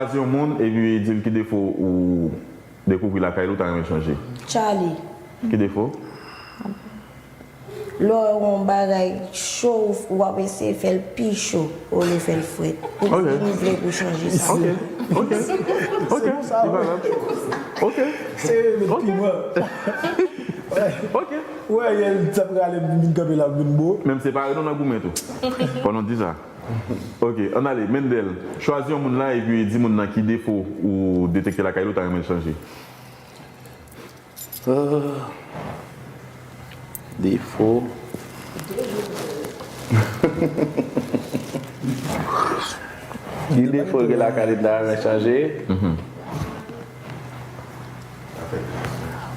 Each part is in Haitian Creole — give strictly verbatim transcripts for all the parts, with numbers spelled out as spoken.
Chwazi yon moun epi di l ki defo ou dekouvri lakay li ou ta renmen chanje. Charlie. Ki defo? Lè w wè yon bagay cho, w ap eseye fè l pi cho olye fè l frèt. Ou di m vle pou chanje sa. Ok, ok, ok, li valab. Ok, Se met piman. ok. Ou wè yè l t ap rale m vin kanpe la vin bo. Menm separe nou nan goumen tou. Fò nou di sa. Ok, ann ale, Mendel. Chwazi yon moun la epi di moun nan ki defo ou detekte lakay li ou ta renmen l chanje. Defo. Ki defo gen lakay li m ta renmen chanje?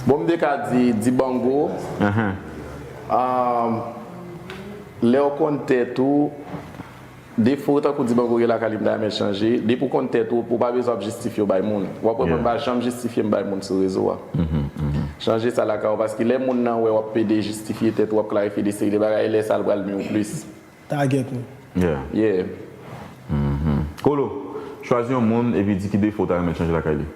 Bon, m te ka di, di bango. Lè w konn tèt ou, defo tankou di bango gen lakay li m ta renmen chanje. Depi w konn tèt ou, ou pa bezwen ap jistifye w bay moun. W ap wè mwen m pa janm jistifye m bay moun sou rezo a. Chanje sa lakay ou, paske lè moun nan wè w ap pede jistifye tèt ou, w ap klarifye de seri de bagay, lè sa l pral nwi w plis. Target ou. Yeah. Yeah. Kolo, chwazi yon moun epi di ki defo w ta renmen chanje lakay li.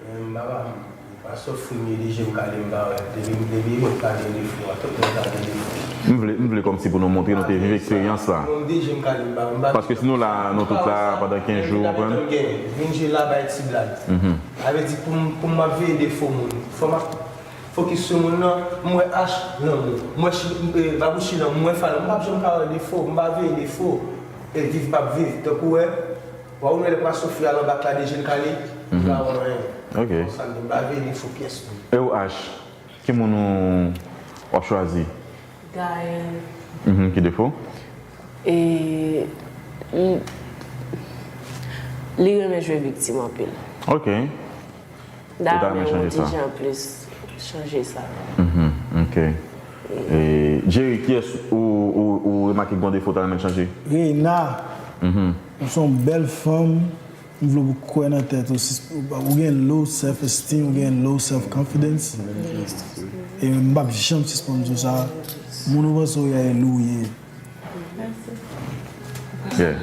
Pa sofri m ye de je m kale m pa wè. Depi depi mwen pa gen defo a, tout moun ka gen defo. M vle, m vle kòmsi pou nou montre nou te viv eksperyans la. Mwen de je m kale m pa wè. M pa Paske si nou la, nou tout la pandan kenz jou, ou konprann? Vin je la bay ti blag. Sa vle di pou m pou m ap veye defo moun. Fò m ap fokis sou moun nan, m wè H lanmou. M wè Babouchi lanmou, m wè Fal lanmou. M p ap janm ka wè defo, m pa veye defo. E viv m ap viv. Tankou wè, Wa ou wè lè pral soufri a lanbak la de je l kale, li pa wè anyen. Ok. Konsa m di m pa veye defo pyès moun. E ou H, ki moun ou w ap chwazi? Gaël. Mhm, ki defo? E li, li renmen jwe viktim anpil. Ok. Ou ta renmen chanje sa? Ti jan plis chanje sa. Mhm, ok. E, Jerry, kiyès ou, ou, ou remake k gon defo ou ta renmen l chanje? Reina, Mhm. ou se yon bèl fanm, m vle pou kwè nan tèt ou, sis, ou gen low self esteem, ou gen low self confidence. E m p ap janm sispann di w sa, moun ou panse w ye a e li w ye. Yeah.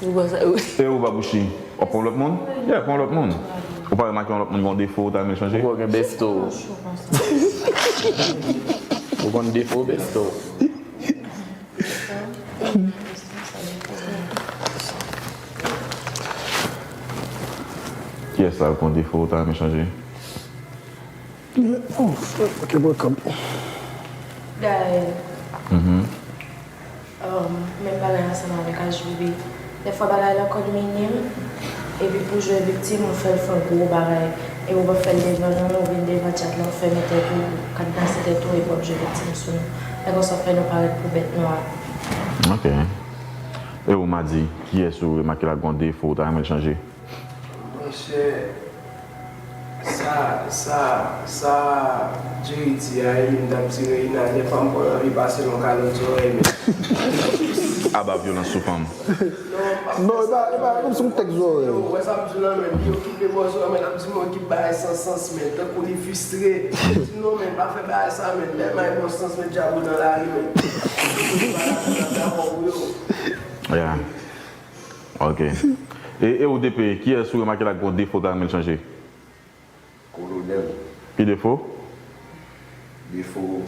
E ou Babouchi, w ap pran lòt moun? Yeah, pran lòt moun. Ou pa remake yon lòt moun gon defo ou ta renmen chanje? Ou gen besto. Ou konn defo besto. Kiyès la ou gon defo ou ta renmen chanje? Oh, ok, bro, kòb. Gaël. Mhm. Um, menm bagay ansanm avèk H B B. Dèfwa bagay la konn minim, epi pou jwe viktim, ou fè l fè yon gwo bagay. E ou pa fè l devan nou, ou vin devan tchat la, ou fèmen tèt ou, kadnase tèt ou, epi w ap jwe viktim sou nou. Lè konsa w fè nou parèt pou bèt nwa. Ok. E ou Madi, kiyès ou remake l ak gon defo ou ta renmen l chanje? Monchè, sa, sa, sa Jerry di a, e m t ap di Reina, dèfwa m konn anvi pase l yon kalòt zòrèy, men. Aba vyolans sou fanm. Non, e pa, e pa kòmsi m tèk zòrèy. Yo, ou wè sa m di w la, men, li okipe bò zòrèy, men, l ap di m yon ekip bagay san sans, men, tankou li fristre. M di non, men, pa fè bagay sa, men, lè may bon sans, men, djab ou nan lari, men. Yeah. Ok. E, e ou D P, kiyès ou remake l ak gon defo ta renmen l chanje? Kolonèl. Ki defo? Defo,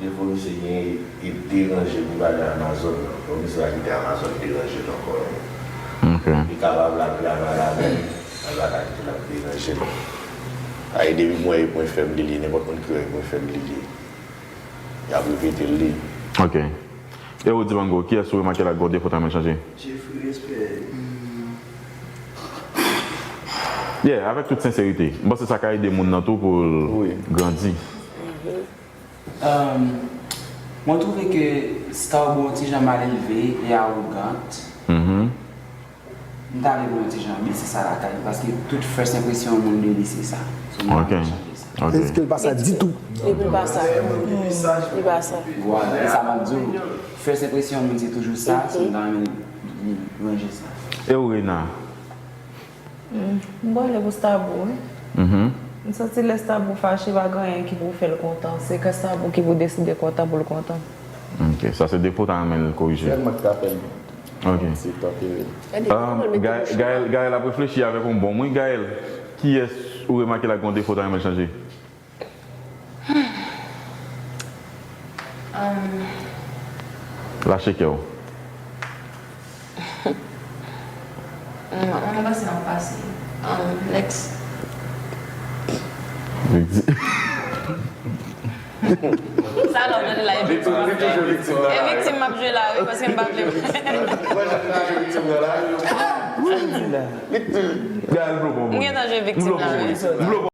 defo misye gen e deranje pou bagay Amazon nan. Bon, misye pa kite Amazon deranje l ankò non. Ok. Li kapab la, li lavan ladan, li pa ka kite l ap deranje l. A e depi mwen e mwen fè m li li, nenpòt moun ki wè e mwen fè m li li. Y ap repete l li. Ok. E ou Dibango, kiyès ou remake l ak gon defo ta renmen l chanje? Jeffrey, respè. Yeah, avèk tout senserite. M panse sa ka ede moun nan tou pou l grandi. Mwen twouve ke Starboy yon ti jan malelve e awogant. M ta vle pou l yon ti jan bese sa lakay li, paske tout first enpresyon moun de li se sa. So mwen ta vle chanje sa. Ok. Èske l pa sa ditou? Epi l pa sa. Li pa sa. Vwala, e sa m ap di w. First enpresyon moun se toujou sa, so m ta renmen li ranje sa. E ou Reina? M prale pou Starboy wi. M santi lè Starboy fache pa gen anyen ki pou fè l kontan. Se kè Starboy ki pou deside kontan pou l kontan. Ok, sa se defo w ta renmen l korije. Sèlman ki ka fè l Ok. Ti tanke. Um, Gaël, Gaël, Gaël ap reflechi avèk yon bonm, wi, Gaël. Kiyès ou remake la gen yon defo ta renmen chanje? Um, Lache kè w. non, mwen panse nan pase. Um, next. Sa la, w tande la, e viktim. Li toujou viktim nan. E viktim m ap jwe la, wi, paske m pa vle. Mwen, jan m ta jwe viktim nan la. Gaël, blow pou mwen. M gentan jwe viktim la, wi. Blow pou mwen.